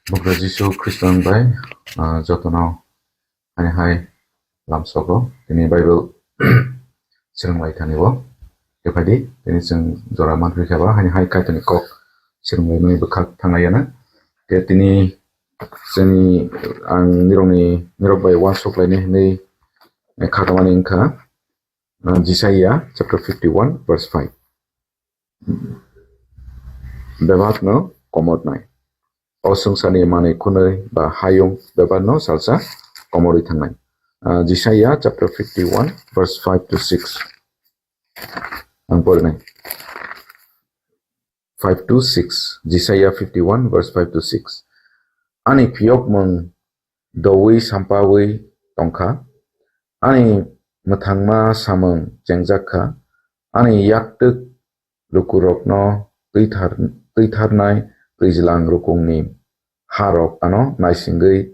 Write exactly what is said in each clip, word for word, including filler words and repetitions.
Bugra Jisu Khristan bai, ah, jotono ani hai lamsogo tini Bible swrwnglai thani o. Khe phaidi, tini chwng jora manphi khe ba, hani hai Kaitorni kok swrwnglaimani bwkhak thanglai ya na. Khe tini chwngni ang nirokni, nirok bai uansuk lainai hwnwi, eh, kha kamani wngkha, ah, Jisaiya chapter fifty-one verse five. Bebakno komornai. O swngcharni manwi khunui ba hayung bebakno salsa komorwi thangnai. Ah, Jisaiya chapter fifty-one verse five to six. Ang porinai. Five to six. Jisaiya fifty-one verse five to six. Ani phiyokmung doui sampaui tongkha. Ani mwthangma samung chengjak kha. Ani yaktwk lukurokno twithar-, twitharnai twijlang rukungni harok ano naisingwi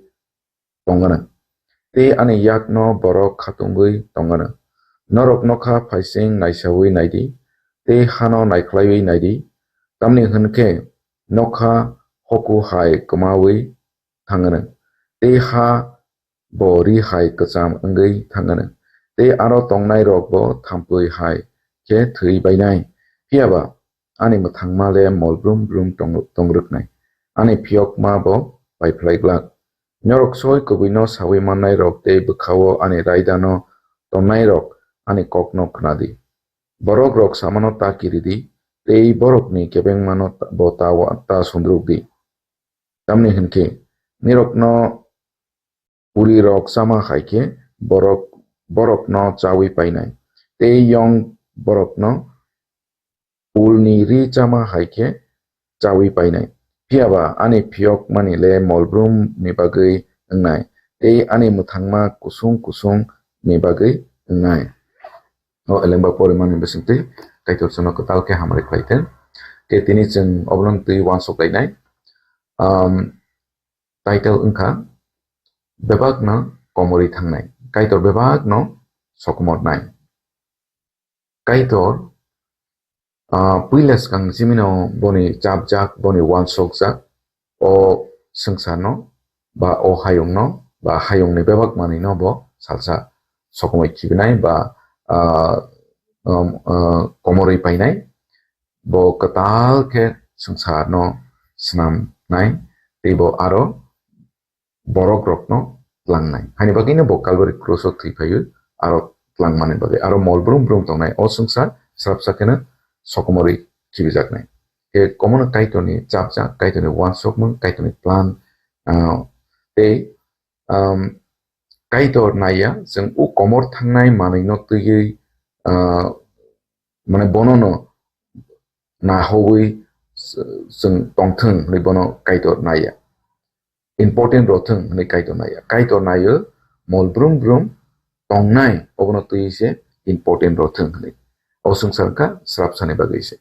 tongano. Tei ani yakno borok khatungwi tongano. Norok nokha phaising naisaui naidi, tei hano naikhlaiwi naidi, tamni hwn khe nokha hoku hai kwmaui thangano, tei ha bo ri hai kwcham wngwi thangano, tei aro tongnairok bo thampui hai khe thwi bainai. Phiya ba ani mwthangma le mol brum brum tong-, tongrwknai, ani phiyokma bo paiphlai glak. Norok soi kubuino saui mannairok tei bwkhao ani raidano tonnairok ani kokno khnadi. Borokrok samano ta kiridi, tei borokni kebengmano ta-, bo ta wa-, ta sundrukdi. Tamni hwn khe, nirokno urirok chama hai khe borok, borokno chaui painai, tei yong borokno ulni ri chama hai khe chaui painai. Phiya ba ani phiyokmani le mol brum ni bagwi wngnai, tei ani mwthangma kusung kusung ni bagwi wngnai. O elengba porimani bisingtwi Kaitor chwngno kwtal khe hamari khlai thung. Khe tini chwng obono twi uansuk lainai. Um, title wngkha Bebakno Komorwi Thangnai. Kaitor bebakno sokomornai. Kaitor, ah, puila swkang simino boni chapjak, boni uansukjak, o swngcharno, ba o hayungno, ba hayungni bebak manwino bo salsa sokomoi khibinai, ba, ah, um, ah, komorwi painai, bo kwtal khe swngcharno snamnai, tei bo aro borokrokno tlangnai. Haini bagwino bo Calvary cross-o thwi phaiwi aro tlangmani bagwi aro mol brum brum tongnai. O swngchar srapsa kheno sokomorwi khibijaknai. Khe omono Kaitorni chapjak, Kaitorni uansukmung, Kaitorni plan, ah, tei, um, Kaitor naiya chwng o komor thangnai manwino twiwi, ah, mane bonono nahoui s-, chwng tongthwng hwnwi bono Kaitor naiya. Important rw thwng hwnwi Kaitor naiya. Kaitor naio mol brum brum tongnai, obono twiwi se important rw thwng hwnwi. O swngchar wngkha srapsani bagwi se.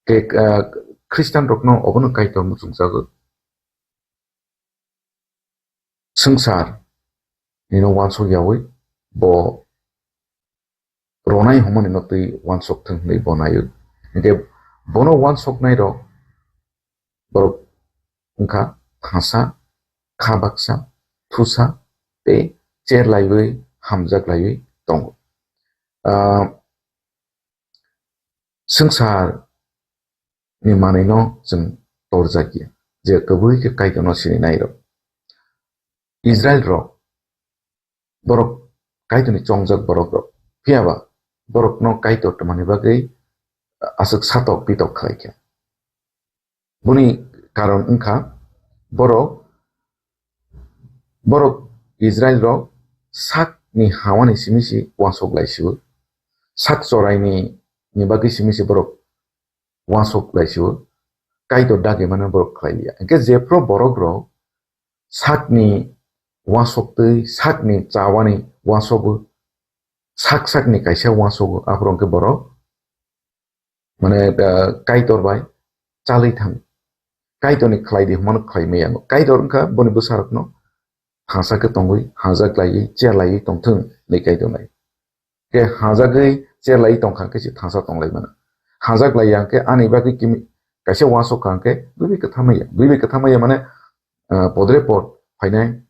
Khe, ah, Khristanrokno obono Kaitor muchungjago. Swngchar nino uansuk yaui bo ronai hwnmani no twi uansuk thwng hwnwi bo naio. Hinkhe bono uansuknairok borok wngkha thangsa, kha baksa, thusa tei cher laiwi hamjak laiwi tongo. Ah, swngchar ni manwino chwng torjak ya, je kwbwi khe Kaitorno sininairok. Israilrok borok Kaitorni chongjak borokrok. Phiya ba borokno Kaitor twmani bagwi aswk satok pitok khlai kha. Boni karon wngkha borok, borok Israilrok sakni hawani simi se uansuk lai sio. Sak choraini ni bagwi simi se borok uansuk lai sio. Kaitor dagi mano borok khlai liya. Hinkhe jephru borokrok sakni uansuk twi sakni chawani uansugo, sak sakni kaisa uansugo, aphuru hwnkhe borok mane, ah, Kaitor bai chalwi thang. Kaitorni khlai di hwnmano khlai maya. Kaitor wngkha boni bwsarokno thangsa khe tongwi, hajak laiwi, cher laiwi tongthwng hinwi Kaitor nai. Khe hajagwi cher laiwi tongkha khe se thangsa tonglai mano. Hajak laiya hwnkhe ani bagwi kimi kaisa uansuk kha hwnkhe bwrwi kwthamaya. Bwrwi kwthamaya mane ah, podre pod phainai,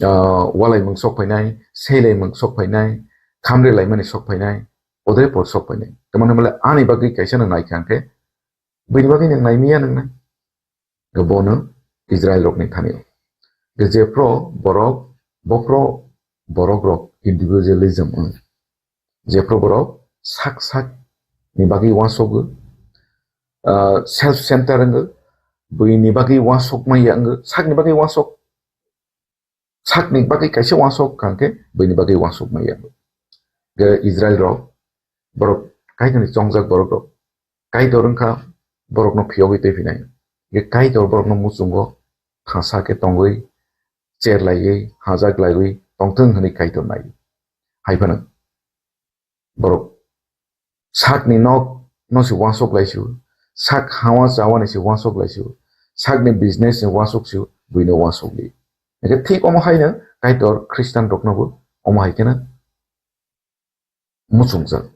ah, walaimung sok phainai, seilaimung sok phainai, khamrelaimani sok phainai, podre pod sok phainai. Tamani bole ani bagwi kaisa no naikha hwnkhe, bini bagwi nwng naimiya nwngnai. Bono Israel rokni thani. Jephru borok, bophru borok rok individualism wng. Jephru borok sak sak ni bagwi uansukgo, ah, self center wnggo, buini bagwi uansuk maya wnggo, sakni bagwi uansuk, sakni bagwi kaisa uansuk kha hwnkhe buini bagwi uansuk maya wnggo. Ge Israel rok, borok Kaitorni chongjak borok rok, Kaitor wngkha borokno phiyogwi twi phinai. Ge Kaitor borokno muchungo thangsa khe tongwi, cherlaiwi, hajaklaiwi tongthwng hwnwi Kaitor nai. Hai phano borok sakni nok no se uansuk lai sio, sak hawa chawa ni se uansuk lai sio, sakni business ni uansuk sio, buino uansuk li. Hingke thik omo haino Kaitor Christian rokno bo omo hai kheno muchungjak.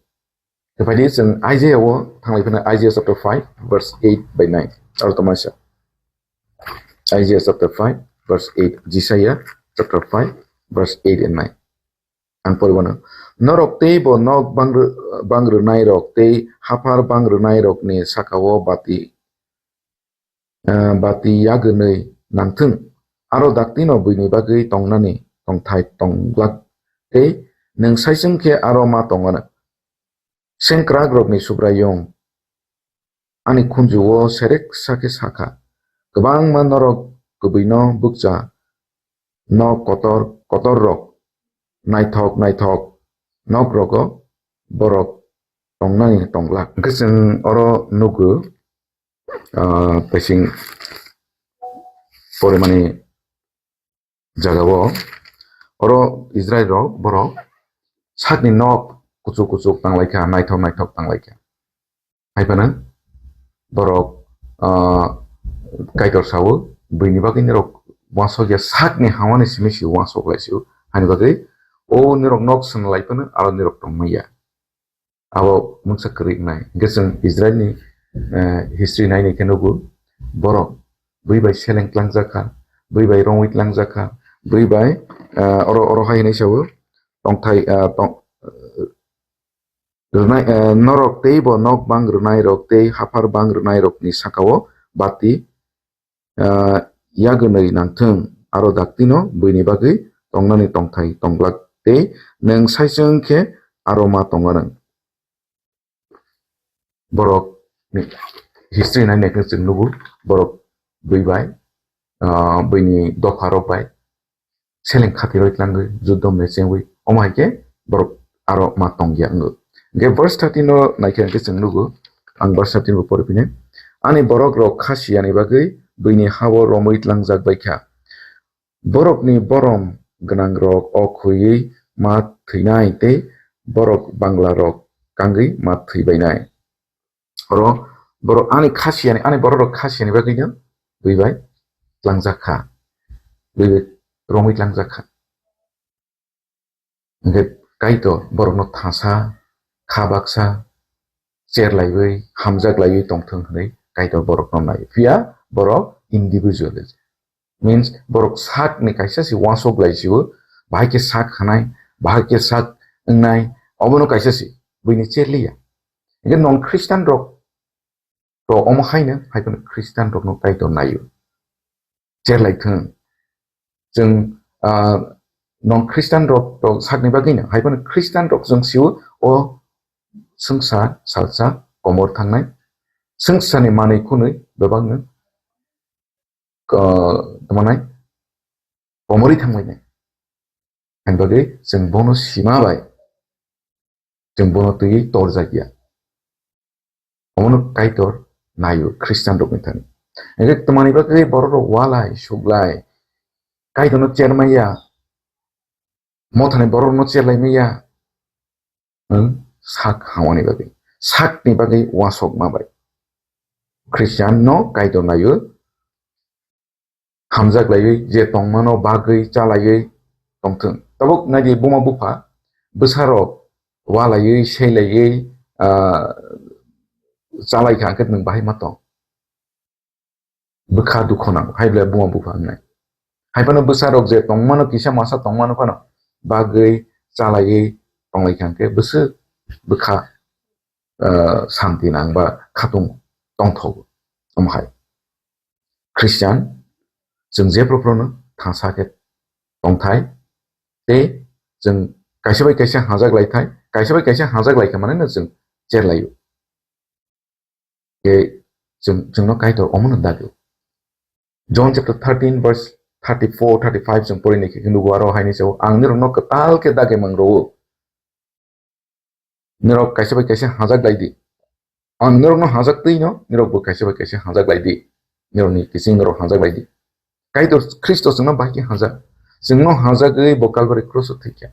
Tei phaidi chwng Isaiah o thanglai phano Isaiah chapter five verse eight by nine. Aro tongmani sa. Isaiah chapter five verse eight, Jisaiah chapter five verse eight and nine. Ang poriwano. Norok tei bo nok bangr-, bangrwnai rok tei haphar bangrwnai rokni sakao bati, ah, bati yagwnwi nangthwng. Aro daktino buini bagwi tongnani tongthai tongglak tei nwng saichung khe aro ma tongano. Sengkrak rokni Subraiyung, ani khunju-o sereksa khe sakha, kwbangma norok kwbwino bukcha, nok kotor kotor rok, naithok naithok nok rogo borok tongnani tonglak. Hwnkhe chwng oro nugo, ah, bising porimani jagao oro Israel rok borok sakni nok kuchuk kuchuk tanglaikha, naithok naithok tanglaikha. Hai phano borok, ah, Kaitor sao, buini bagwi nirok uansuk ya, sakni hawani simi si uansuk lai sio. Hani bagwi o nirok nok swnlai phano aro nirok tongmaya. Abo mungsa kwrwi wngnai. Hingke chwng Israel ni, eh, history nainai khe nugo, borok bui bai seleng tlangjak kha, bui bai romwi tlangjak kha, bui bai, eh, oro, oro hai hinwi sao, tongthai, eh, tong, rwnai, eh, norok tei bo nok bang rwnai rok tei haphar bang rwnai rokni sakao bati, ah, yagwnwi nangthwng, aro daktino buini bagwi tongnani tongthai tongglak tei nwng saichung khe aro ma tonganw. Borok ni history nai naikhe chwng nugo, borok bui bai, ah, buini dopha rok bai seleng khatirwi tlangwi, juddom ne chengwi, omo hai khe borok aro ma tongya wngo. Hingke verse thirteen no naikhe hingke chwng nugo, ang verse thirteen bo pori phine. Ani borok rok khasiyani bagwi buini hao romwi tlangjak bai kha. Borokni borom gwnang rok o khuywi ma thwinai tei borok bangla rok kangwi ma thwibainai. Oro borok ani khasiyani, ani borok rok khasiyani bagwino bui bai tlangjak kha, bui bai romwi tlangjak kha. Hingke Kaitor borokno thasa, kha baksa, cherlaiwi, hamjaklaiwi tongthwng hwnwi Kaitor borokno nai. Phiya borok individualism. Means borok sakni kaisa se uansuk lai sio, bahai khe sak khanai, bahai khe sak wngnai, obono kaisa se buini cherliya. Hingke non Christian rok to omo haino hai phano Christian rokno Kaitor naio. Cherlai thung. Chwng, ah, non Christian rok to sakni bagwino hai phano Christian rok chwng sio o swngsa salsa komor thangnai. Swngsani manwi khunwi bebakno, ah, tongmanai komorwi thanglainai. Ani bagwi chwng bono sima bai chwng bono twiwi torjak ya. Omono Kaitor naio Christian rokni thani. Hingke tongmani bagwi borok rok walai, suklai, Kaitorno chermaiya, mothani borokno cherlaimaiya, hmm, sak hawani bagwi, sakni bagwi uansukma bai. Christian no Kaitor naio, hamjak laiwi, je tongmano bagwi chalaiwi tongthwng. Tabuk naidi buma bupha, bwsarok walaiwi, seilaiwi, ah, chalaikha, hwnkhe nwng bahai ma tong? Bwkha dukho nang, hai belai buma bupha wngnai. Hai phano bwsarok je tongmano, kisa masa tongmano phano bagwi chalaiwi tonglai kha hwnkhe bwswk bwkha, ah, santi nang ba khatung tongthogo. Omo hai Christian chwng jephru phruno thangsa khe tongthai tei chwng kaisa bai kaisa hajak lai thai, kaisa bai kaisa hajak lai khe manwi no chwng cherlaio. Tei chwng, chwngno Kaitor omono dagio. John chapter thirteen verse thirty-four, thirty-five chwng porinai khe nugo, aro haini sao, "Ang nirokno kwtal khe dagi mang rwo. Nirok kaisa bai kaisa hajak lai di. Ang nirokno hajak twi no, nirokbo kaisa bai kaisa hajak lai di. Nirokni kiching norok hajak lai di." Kaitor Khristo chwngno bahai khe hajak. Chwngno hajagwi bo Kalvari cross-o thwi kha.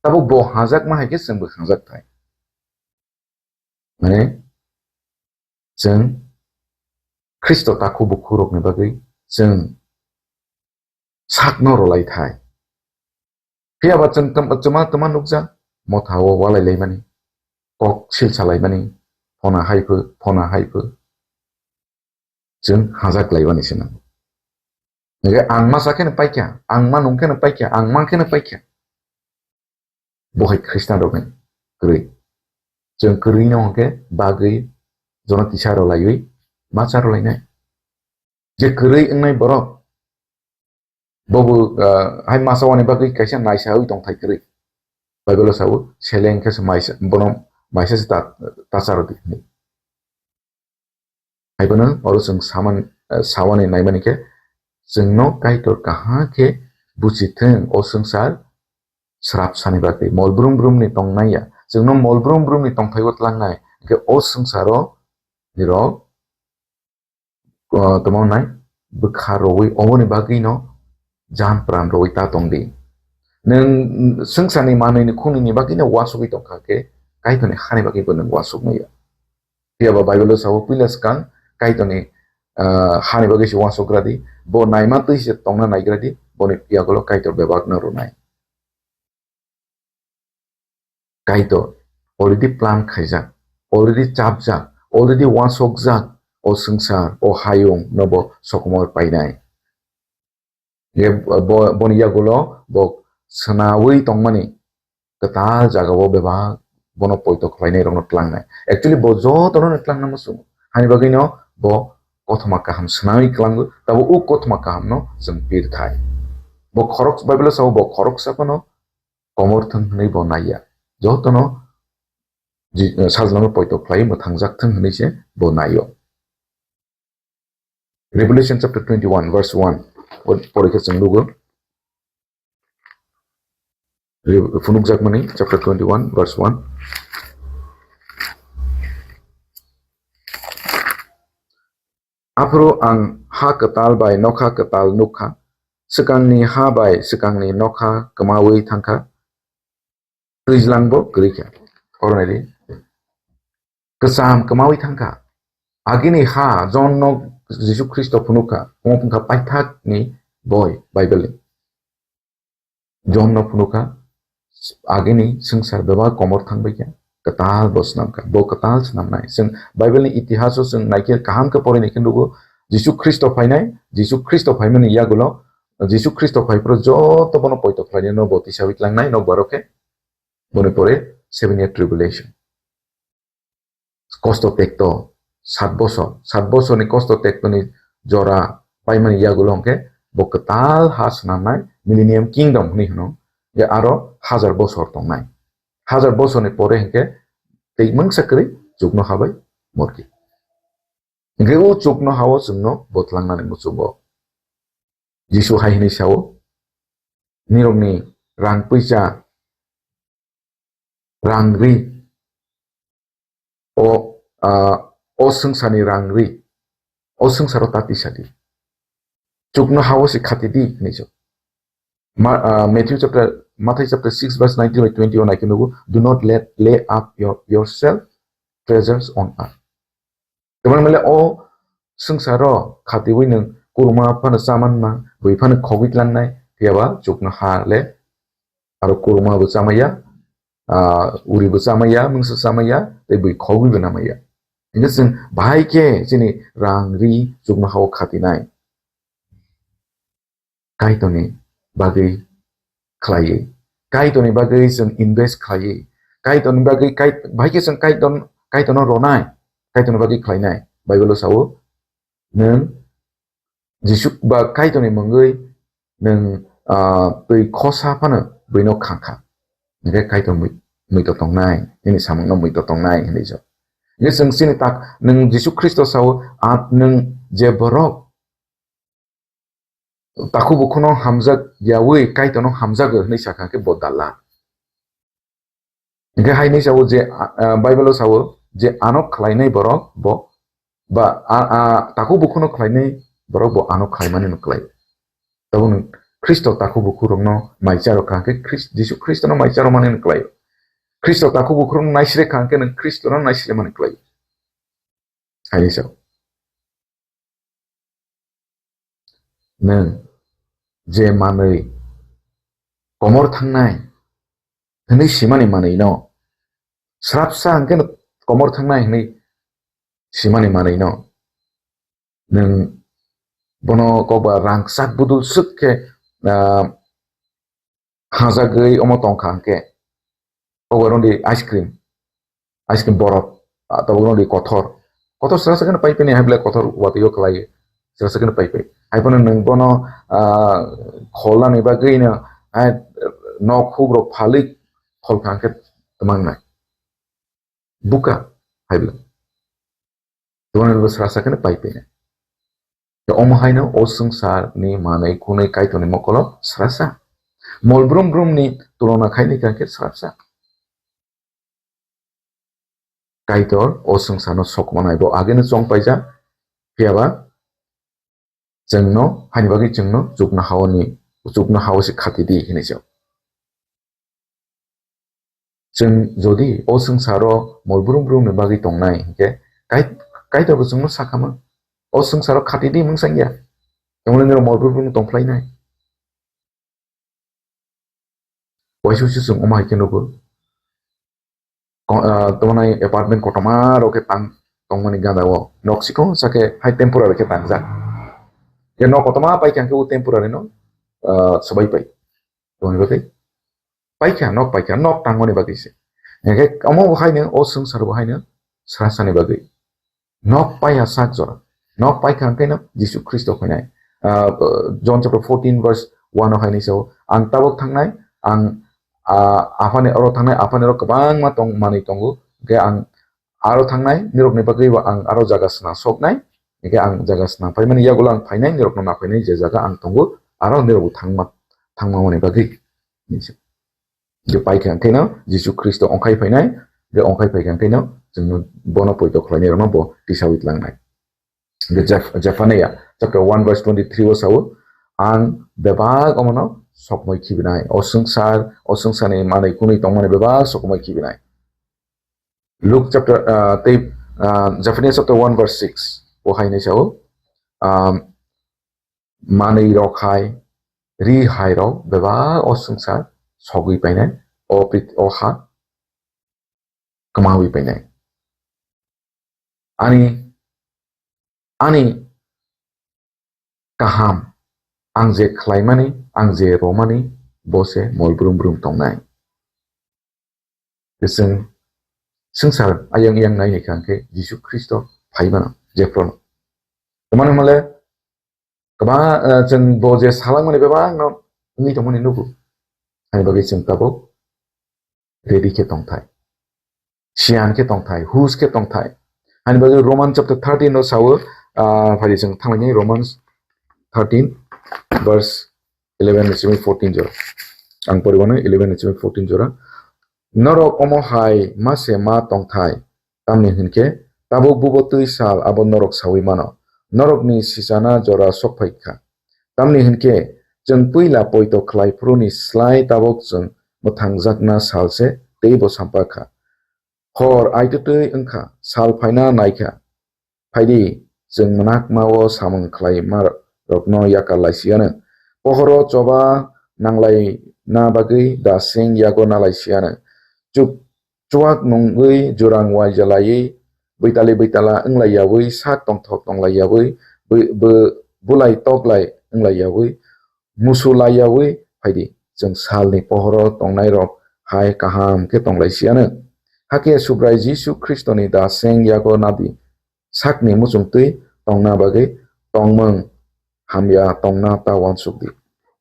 Tabuk bo hajakma hai khe chwngbo hajak thai. Mane, chwng Khristo takhuk bukhuk rokni bagwi chwng sakno rwlai thai. Phiya ba chwng tam-, twma, twma nukjak, motha o walai laimani, kok silsa laimani, phona hai pho, phona hai pho. Chwng hajak laimani se nango. Hingke ang ma sa kheno paikha, ang ma nung kheno paikha, ang ma kheno paikha. Bo hai Khristian rokni kwrwi. Chwng kwrwi no hwnkhe bagwi jono kisa rwlaiwi ma cha rwlainai. Je kwrwi wngnai borok, bobo, ah, hai masa wani bagwi kaisa naisawi tongthai kwrwi. Bible o sao, seleng khe se maisa, bono maisa se ta, ta cha rwdi hwnwi. Hai phano oro chwng saman, eh, sawani naimani khe, chwngno Kaitor kaham khe buchi thung, o swngchar srap sani bagwi, mol brum brumni tongnai ya. Chwngno mol brum brumni tongthaibo tlangnai, hwnkhe o swngcharo nirok, eh, tongma nai, bwkha rwui, oboni bagwino jan pran rwui ta tongdi. Nwng swngcharni manwini khunini bagwino uansugwi tongkha khe, Kaitorni hani bagwibo nwng uansukmaya. Phiya ba Bible o sao, puila swkang Kaitorni, ah, hani bagwi se uansuk gra di, bo naima twi se tongna nai gra di, boni yagulo Kaitor bebak no rwnai. Kaitor already plan khaijak, already chapjak, already uansukjak, o swngchar, o hayung no bo sokomor painai. Ye bo, boni yagulo bo swnawi tongmani kwtal jagao bebak bono poito khlainai rokno tlangnai. Actually, bo jotono no tlangna muchungo. Hani bagwino bo kothoma kaham swnawi tlango, tabo o kothoma kahamno chwng pir thai. Bo khorok, Bible o sao bo khoroksa phano komor thung hwnwi bo naiya. Jotono ji-, sajlano poito khlai mwthangjak thung hwnwi se bo naio. Revelation chapter twenty-one, verse one. O porikha chwng lugo. Re-, phunukjakmani chapter twenty-one, verse one. Aphuru ang ha kwtal bai nokha kwtal nukha, swkangni ha bai swkangni nokha kwmawi thangkha, twijlangbo kwrwi kha. Oro naidi. Kwcham kwmawi thangkha. Agini ha, John no Jisu Khristo phunukha, omo phungkha paithakni boi, Bible ni. John no phunukha, agini swngchar bebak komor thangbaikha, kwtal bo swnamkha, bo kwtal swnamnai. Chwng Bible ni itihaso chwng naikhe kaham khe porinai khe nugo, Jisu Khristo phainai, Jisu Khristo phaimani yagulo, Jisu Khristo phaiphuru joto bono poito khlainai no bo tisawi tlangnai, nokbar o khe boni pore seven year tribulation. Kosto tekto sat bosor, sat bosorni kosto tektoni jora paimani yagulo hwnkhe bo kwtal ha swnamnai, millennium kingdom hwnwi hwno, je aro hajar bosor tongnai. Hajar bosorni pore hwnkhe tei mungsa kwrwi chuknoha bai morki. Hwnkhe o chuknoha o chwngno bo tlangnani muchungo. Jisu hai hwnwi sao, "Nirokni rang puisa, rang ri, o, ah, o swngcharni rang ri, o swngcharo ta tisa di. Chuknoha o se khati di," hwnwi sao. Ma-, ah, Matthew chapter, Mathai chapter six verse nineteen by twenty o nai khe nugo, "Do not let, lay up your, yourself treasures on earth." Tobang mele o swngcharo khatiwi nwng kuruma phano chamanma, bui phano khogwi tlangnai, phiyaba chuknoha le aro kuruma bo chamaya, ah, uri bo chamaya, mungsa chamaya, tei bui khogwi bo namaya. Hingke chwng bahai khe chini rang ri chuknoha o khatinai. Kaitorni bagwi khlaiwi, Kaitorni bagwi chwng invest khlaiwi, Kaitorni bagwi Kai-, bahai khe chwng Kaitor, Kaitorno ronai, Kaitorni bagwi khlainai. Bible-o sao, nwng Jisu ba Kaitorni mungwi nwng, ah, twi khosa phano buino khangkha. Hwnkhe Kaitor mui-, muitor tongnai, nini samungno muitor tongnai hinwi sao. Hwnkhe chwng chini tak, nwng Jisu Khristo sao, a, nwng je borok takhuk bukhuno hamjak yaui Kaitorno hamjago hinwi sakha khe bo dala. Hwnkhe haino sao je, ah, Bible-o sao je ano khlainai borok bo, ba, a, a, takhuk bukhuno khlainai borok bo ano khlaimani no khlai. Tabuk nwng Khristo takhuk bukhurokno maicharo kha khe Khris-, Jisu Khristono maicharo mani no khlai. Khristo takhuk bukhurokno naisre kha khe nwng Khristono naisre mani khlai. Haino sao. Nwng je manwi komor thangnai hwnwi simani manwino, srapsa hwnkhe no komor thangnai hwnwi simani manwino, nwng bono kokba rangchak budul swk khe, ah, hajagwi omo tongkha hwnkhe, obo rwngdi ice cream, ice cream borok, ah, tabuk rwngdi kothor, kothor srasa kheno pai phini, hai belai kothor watwi o khlai srasa kheno pai phai. Hai phano nwng bono, ah, kholnani bagwi no, ah, nok huk rok phalwi kholkha hwnkhe twmang nai. Buka hai belai. Tongmani bo srasa kheno pai phai nai. Tei omo haino o swngcharni manwi khunwi Kaitorni mokolo srasa. Mol brum brumni tulona khaini kha khe srasa. Kaitor o swngcharno sokmanai bo ageno chong paijak, phiyaba chwngno, haini bagwi chwngno chuknoha-oni, chuknoha-o se khati di hinwi se. Chwng jodi o swngcharo mol brum brumni bagwi tongnai hinkhe, Kai-, Kaitor bo chwngno sakha ma, o swngcharo khati di mungsang ya, tongmani norok mol brum brumno tongphlainai. Waisa waisa chwng omo hai khe nugo. Ko-, ah, tongmani apartment kotorma rok khe tang tongmani gana o. Nok sikon sa khe hai temporary khe tangjak. Je nok kotorma pai khe ang khe o temporary no, ah, swbai pai. Tongmani bagwi. Pai kha, nok pai kha, nok tangmani bagwi se. Hingkhe omo bo haino, o swngchar bo haino srasani bagwi. Nok paiya sak jora. Nok paikha hwnkhe no Jisu Khristo phainai. Ah, John chapter fourteen verse one o haino sao, "Ang tabuk thangnai, ang, ah, Aphani oro thangnai, Aphani oro kwbangma tong, manwi tongo. Hwnkhe ang aro thangnai, nirokni bagwi bo ang aro jaga sna soknai. Hwnkhe ang jaga sna phaimani yagulo ang phainai, nirokno naphainai je jaga ang tongo, aro nirokbo thangma, thangma mani bagwi." Je paikha hwnkhe no Jisu Khristo ongkhai phainai, je ongkhai phaikha hwnkhe no chwngno bono poito khlainai rokno bo tisawi tlangnai. Je Jef-, Jephaniah chapter one verse twenty-three o sao, "Ang bebak omono sokmoi khibinai, o swngchar, o swngcharni manwi kunwi tongmani bebak sokmoi khibinai." Luke chapter, ah, tei, ah, Jephaniah chapter one verse six o haino sao, um, manwi rok hai, ri hai rok bebak o swngchar sogwi painai, o prit-, o ha kwmawi painai. Ani, ani kaham, ang je khlaimani, ang je romani, bo se mol brum brum tongnai. Chwng swngchar ayang ayang nai ni kha hwnkhe Jisu Khristo phai mano jephru no. Tamani hwnle kwbang, eh, chwng bo je salangmani bebak no wngwi tongmani nugo. Haini bagwi chwng tabuk ready khe tongthai. Siyan khe tongthai, hus khe tongthai. Haini bagwi Roman chapter thirteen no sao, ah, phai chwng thanglaini Romans thirteen verse eleven ni simi fourteen jora. Ang poriwano eleven ni simi fourteen jora. Norok omo hai ma se ma tongthai, tamni hwnkhe tabuk bubo twi sal abo norok saui mano. Norokni sichana jora sok phai kha. Tamni hwnkhe chwng puila poito khlai phuruni slai tabuk chwng mwthangjakna sal se teibo sampha kha. Hor aitutwi wngkha, sal phaina naikha. Phaidi, chwng mwnakma-o samung khlaima rokno yakar lai siyano. Pohoro choba nanglaina bagwi da seng yago na lai siyano. Chuk-, chuak nungwi jurang uaija laiwi, bwitali bwitala wnglai yaui, sak tongthok tonglai yaui, bw-, bw-, bulai toklai wnglai yaui, musu laiyaui phaidi, chwng salni pohoro tongnairok hai kaham khe tonglaisiyano. Hakhe Subrai Jisu Khristoni da seng yago nadi, sakni muchungtwi tongna bagwi tongmung hamya tongna ta uansukdi.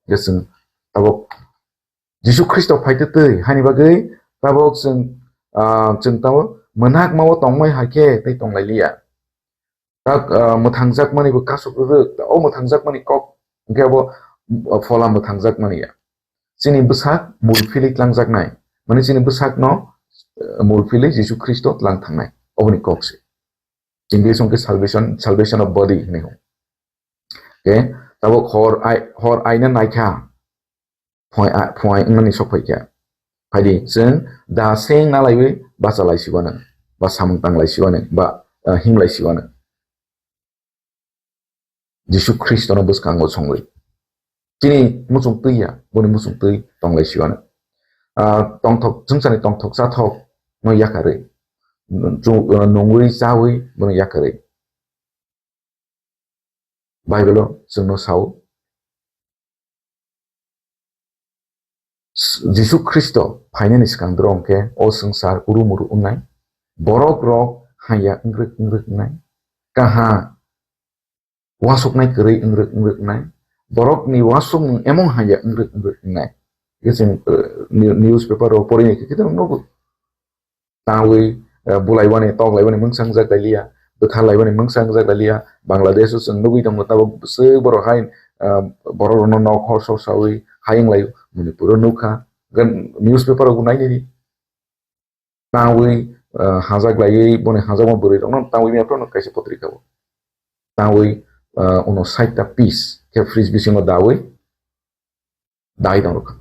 Hwnkhe chwng tabuk Jisu Khristo phaitwi twi haini bagwi tabuk chwng, ah, chwng tabuk mwnakma-o tongmai hai khe tei tonglailiya. Tak, ah, mwthangjakmani bo kasuk rwrwk, o mwthangjakmani kok hwnkhe abo, ah, phola mwthangjakmani ya. Chini bwsak mul philwi tlangjaknai, mane chini bwsakno, ah, mul philwi Jisu Khristo tlang thangnai, oboni kok se. English hwnkhe salvation, salvation of body hinwi hwn. Khe tabuk hor ai, hor aina naikha, phuai a-, phuai wngnani sok phaikha. Phaidi, chwng da seng nalaiwi bacha laisiwano, ba samung tang laisiwano, ba, ah, him laisiwano. Jisu Khristono bwskango songwi. Chini muchung twi ya, boni muchung twi tong laisiwano. Ah, tongthok, chwngsani tongthok chathok no yakarwi. Chu-, ah, nungwi chawi bono yakarwi. Bible-o chwngno sao, Jisu Khristo phainani swkang doro hwnkhe o swngchar uru muru wngnai, borok rok hanya wngrwk wngrwk wngnai, kaha wasuknai kwrwi wngrwk wngrwk wngnai, borokni wasukmung emon hanya wngrwk wngrwk wngnai. Hwnkhe chwng, eh, ni-, newspaper rok porinai khe khe nugo. Tawi, eh, bulaiwani, toklaiwani mungsa wngjak lailiya, bwtharlaiwani mungsa wngjak lailiya. Bangladesh-o chwng nugwi tongo, tabuk bwswk borok hai, eh, borok rokno nok hor sok sawi hai wnglaio. Manipur-o nukha, gan newspaper-o bo nainani. Tawi, eh, hajak laiwi, boni hajakma bwrwi rokno tawi mia phano kaisa potrika-o. Tawi, eh, uno sait ta piece khe fridge bisingo dawi, dai tong rwkha.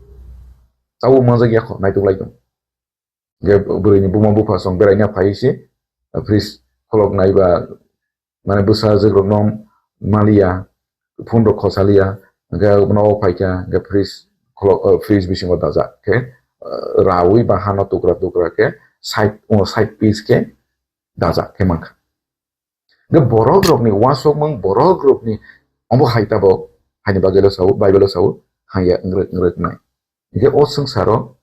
Tabuk manjak ya kho, naituk lai tong. Ge bwrwi ni buma bupha song berai na phai se, fridge kholok nai ba, mane bwsa jwk rok no maliya, phone rok khosaliya, ge no phai kha, ge fridge kholok, eh, fridge bisingo dajak khe, eh, rawi ba hano tukra tukra khe side, o side piece khe dajak khe mankha. Ge borok rok ni wasokmung, borok rok ni omo hai tabok, haini bagwi lo sao, Bible o sao, hanya wngrwk wngrwk nai. Ge o swngcharo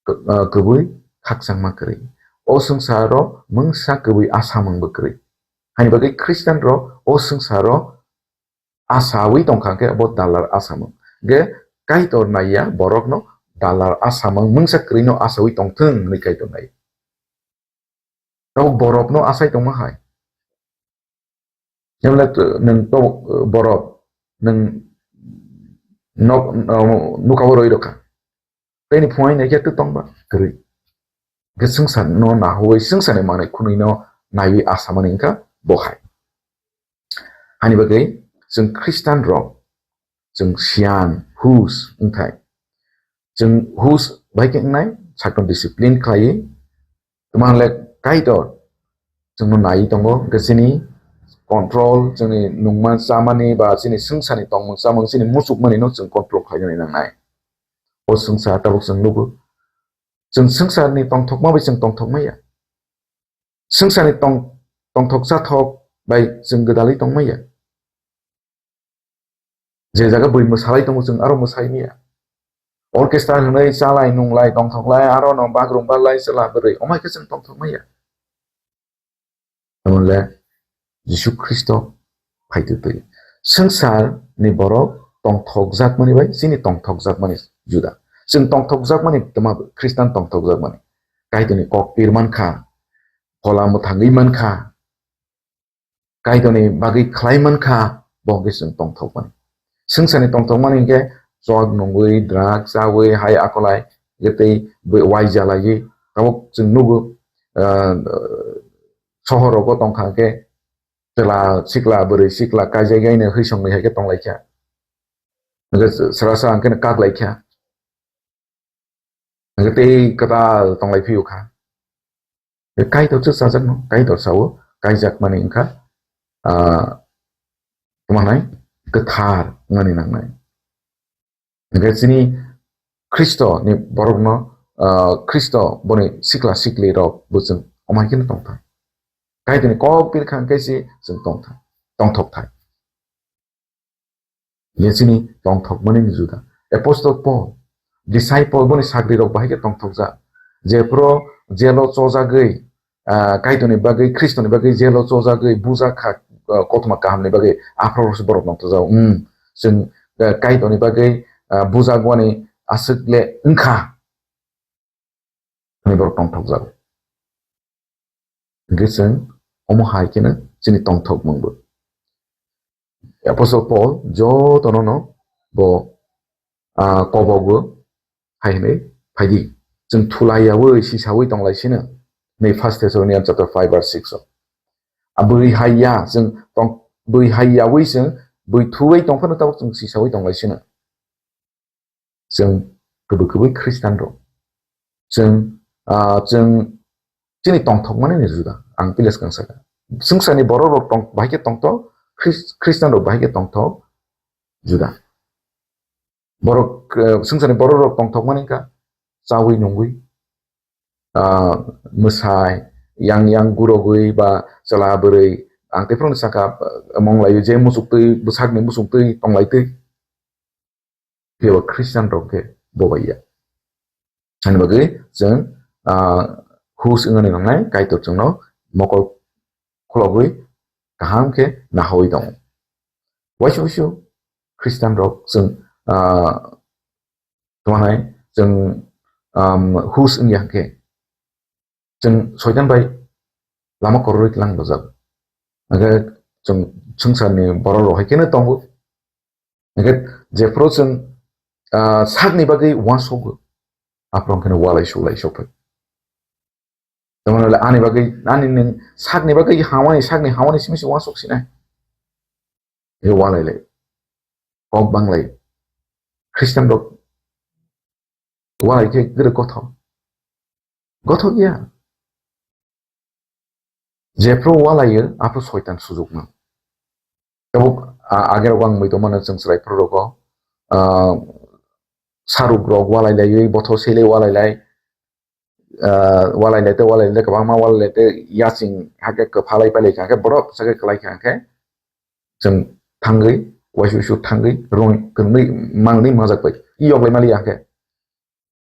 k-, ah, kwbwi khakchangma kwrwi. O swngcharo mungsa kwbwi asamung bo kwrwi. Haini bagwi Christian rok o swngcharo asawi tongkha khe abo dalar asamung. Ge Kaitor naiya borokno dalar asamung mungsa kwrwino asawi tongthwng hwnwi Kaitor nai. Tabuk borokno asai tongma hai. Jemle t-, nwng tabuk, eh, borok, nwng nok, no-, nukao roi rokha. Tei ni phunai naikhe twi tongba kwrwi. Hwnkhe swngcharno nahuwi swngcharni manwi khwnwino naiwi asamani wngkha bo hai. Hani bagwi chwng Khristan rok, chwng siyan, hus wngthai. Chwng hus bai khe wngnai, sakno discipline khlaiwi. Tma hwnle Kaitor chwngno naiwi tongo, hwnkhe chini control, chini nungma chamani ba chini swngcharni tongmung chamung, chini muchukmanino chwng control khlainani nangnai. O swngchar tabuk chwng nugo. Chwng swngcharni tongthokma bai chwng tongthok maya. Swngcharni tong-, tongthok chathok bai chwng gwdalwi tong maya. Je jaga bui mwsalai tongo, chwng aro mwsai maya. Orchestra hwnwi chalai nunglai tongthoklai, aro no bagrung barlai chwla bwrwi, omo hai khe chwng tongthok maya. Tamole Jisu Khristo phaitwi twi. Swngcharni borok tongthokjakmani bai chini tongthokjakmani juda. Chwng tongthokjakmani tma Khristan tongthokjakmani. Kaitorni kok pir mankha, phola mwthangwi mankha, Kaitorni bagwi khlai mankha, bo hwnkhe chwng tongthokmani. Swngcharni tongthokmani hwnkhe chwk nungwi, drug chawi, hai akolai, hwnkhe tei bwi waijalaiwi. Tabuk chwng nugo, ah, sohor rogo tongkha hwnkhe chwla sikla, bwrwi sikla kaijagwi haino hwisongni hai khe tonglaikha. Hwnkhe srasa hwnkhe kaklaikha. Hwnkhe tei kwtal tonglai phiyokha. Kaitor se chajakno, Kaitor sao, kaijakmani wngkha, ah, tma hwnai, kwthar wngnani nangnai. Hwnkhe chini Khristo ni borokno, ah, Khristo boni sikla sikli rok bo chwng omo hai kheno tongthai. Kaitorni kok pir kha hwnkhe se chwng tongthai, tongthok thai. Ye chini tongthokmani ni juda. Apostle Paul, disciple boni sagrirok bahai khe tongthokjak. Jephru jelo chojagwi, ah, Kaitorni bagwi, Khristoni bagwi jelo chojagwi bujak kha, ah, kothoma kahamni bagwi, aphuru se borok tongthokjak. Hmm, chwng, ah, Kaitorni bagwi, ah, bujak wani aswk le wngkha. Hwnwi borok tongthokjago. Hwnkhe chwng omo hai kheno chini tongthokmungbo. Apostle Paul jotono no bo, ah, kobogo hai hwnwi phaidi. Chwng thulaiyaui sisaui tonglaisino. Nei First Thessalonians chapter five verse six o. A bwrwi haiya chwng tong, bwrwi haiyaui chwng bwrwi thuwi tongphano tabuk chwng sisaui tonglaisino. Chwng kwbwi kwbwi Khristian rok. Chwng, ah, chwng chini tongthokmani ni juda. Ang pila swkang saka. Swngcharni borok rok tong, bahai khe tongthok, Khris-, Khristian rok bahai khe tongthok juda. Borok, eh, swngcharni borok rok tongthokmani wngkha chaui nungwi, ah, mwsai, yang yang gurogwi ba chwla bwrwi, ang tephuru saka, eh, mong laio je muchuk twi, bwsakni muchuk twi tonglaitwi. Phiya Khristian rok khe bobaiya. Ani bagwi chwng, ah, hus wngani nangnai, Kaitor chwngno mokol khulogwi kaham khe nahaui tongo. Waisa waisa Khristian rok chwng, ah, tongmani chwng, um, hus wngya hwnkhe chwng Soitan bai lama kwrwirwi tlang bajak. Hwnkhe chwng swngcharni borok rok hai kheno tongo. Hwnkhe jephru chwng, ah, sakni bagwi uansukgo, aphuru hwnkhe walai sulai sokphai. Tamoni ani bagwi, ani nwng sakni bagwi hamani, sakni hamani simi se uansuk sinai. Hwnkhe walai lai. Kok banglai. Khristian rok walai khe gwnang gothok. Gothok ya. Jephru walaio, aphru Soitan sujukno. Tabuk, a, agerok ang mui tongmano chwng chwrai phuru rogo, ah, saruk rok walai laiwi, bothor selai walai lai, ah, walai lai te, walai lai te, kwbangma walai lai te, yaching hakhe kwphalai pailai kha, hakhe borok sakhe kwlai kha, hakhe chwng thangwi, waisa waisa thangwi, rung, kwrwngwi, mangwi mangjak bai, yok lai maliya hakhe.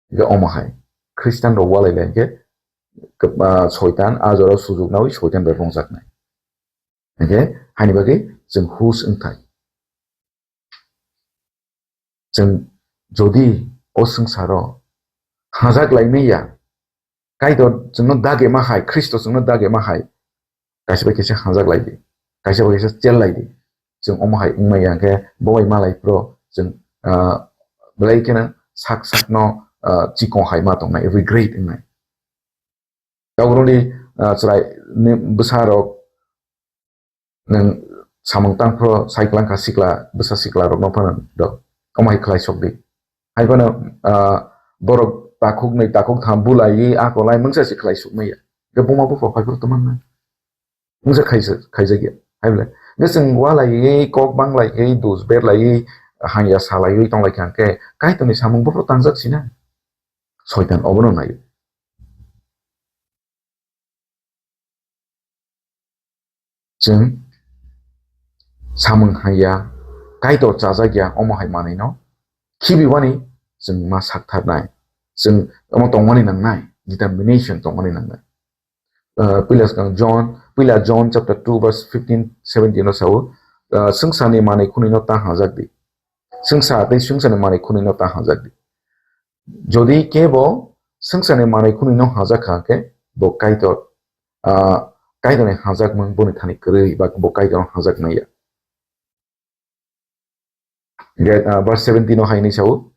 Hingke omo hai Khristian rok walai lai hingke, ah, Soitan a jora sujuknaui Soitan bai rungjaknai. Hingke haini bagwi chwng hus wngthai. Chwng jodi o swngcharo hajak lai manya, Kaitor chwngno dagema hai, Khristo chwngno dagema hai, kaisa bai kaisa hamjak lai di, kaisa bai kaisa chel lai di. Chwng omo hai wngmaya hwnkhe bo bai malai phuru chwng, ah, belai kheno sak sakno, ah, chikon hai ma tongnai, regret wngnai. Tabukni, ah, chwrai ni bwsa rok nwng samung tang phuru sai kwlang kha sikla, bwsa sikla rokno phano do. Omo hai khlai sok di. Hai phano, ah, borok takhuk nwi takhuk tham bulai a kolai mungsa se khlai sok maya. Hwnkhe buma buphang phai phuru tongmannai. Mungsa khaisa, khaijakya. Hai bole. Hwnkhe chwng walaiwi, kok banglaiwi, dus berlaiwi, hangya salaiwi tonglaikha hwnkhe, Kaitorni samung buphuru tangjak sina. Soitan obono naio. Chwng samung hangya, Kaitor chajakya, omo hai manwino khibiwani chwng ma saktharnai. Chwng omo tongmani nangnai, determination tongmani nangnai. Ah, puila swkang John, puila John chapter two verse fifteen, seventeen o sao, ah, swngcharni manwi khunino ta hajak di. Swngchar tei swngcharni manwi khunino ta hajak di. Jodi kebo swngcharni manwi khunino hajak kha khe bo Kaitor, ah, Kaitorni hajakmung boni thani kwrwi ba bo Kaitorno hajak maya. Hingke, ah, verse seventeen o hai hinwi sao,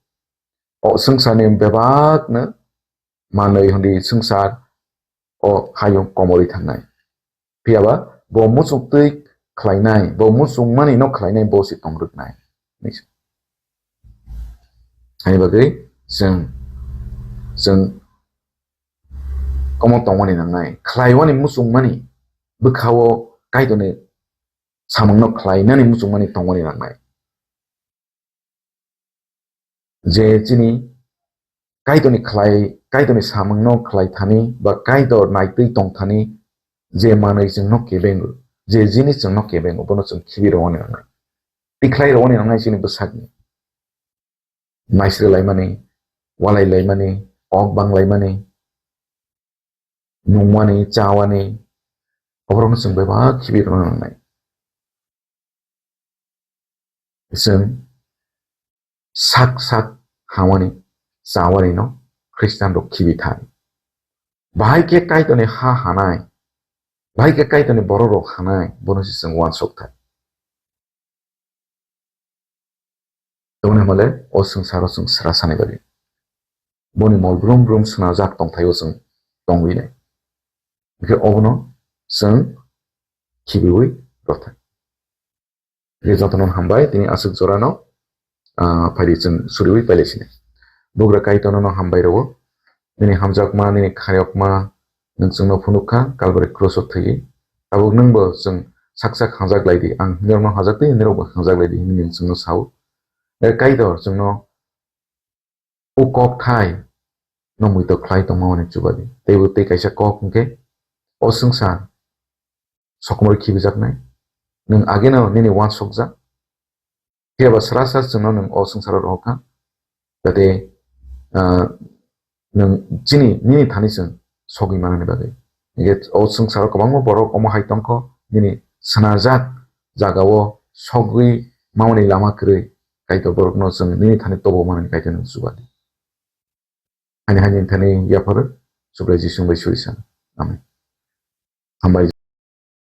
o swngcharni bebakno manwi hwnwi swngchar o hayung komorwi thangnai. Phiyaba bo muchungtwi khlainai, bo muchungmani no khlainai, bo se tongrwknai. Hai bagwi chwng, chwng omo tongmani nangnai, khlaiwani muchungmani bwkhao Kaitorni samungno khlainani muchungmani tongmani nangnai. Je chini Kaitorni khlai, Kaitorni samungno khlai thani ba Kaitor naitwi tong thani je manwi chwngno kebengo, je jinis chwngno kebengo, bono chwng khibi rwmani nangnai. tikhlai rwani wngnai chini bwsakni. Naisri laimani, walai laimani, ok bang laimani, nungmani, chawani, oborokno chwng bebak khibi rwna nangnai. Chwng sak sak hamani, chawani no Khristian rok khibi thai. Bahai khe Kaitorni ha hanai, bahai khe Kaitorni borok rok hanai, bono se chwng uansuk thai. Tongni hwnba le o swngcharo chwng sra sani bagwi. Boni mol brum brum swnajak tongthaio chwng tongwi nai. Hwnkhe obono chwng khibiwi rwthai. Hwnkhe jotono hambai tini aswk jorano, ah, phaidi chwng suriwi pailai sini. Bugra Kaitorno no hambai rwo. Nini hamjakma, nini khayokma, nwng chwngno phunuk kha, Kalbari krus o thwiwi. Tabuk nwngbo chwng sak sak hamjak lai di, ang hinirokno hamjak twi, hinirokbo hamjak lai di, hinwi nwng chwngno sao. E Kaitor, chwngno o kok thai no muitok khlai tongma hwnwi chuba di. Teibo tei kaisa kok hwnkhe, o swngchar sokomorwi khibijaknai. Nwng ageno nini uansukjak. Phiya ba sra sra chwngno nwng o swngcharo rohor kha, jate, ah, nwng chini, nini thani chwng sogwi manani bagwi. Hwnkhe o swngcharo kwbangma borok omo hai tongkho, nini swnajak jagao sogwi mamani lama kwrwi Kaitor borokno chwng nini thani tobo manani Kaitor nwng chuba di. Ani hani thani yaphar Subrai Jisu bai suri san. Amen. Hambai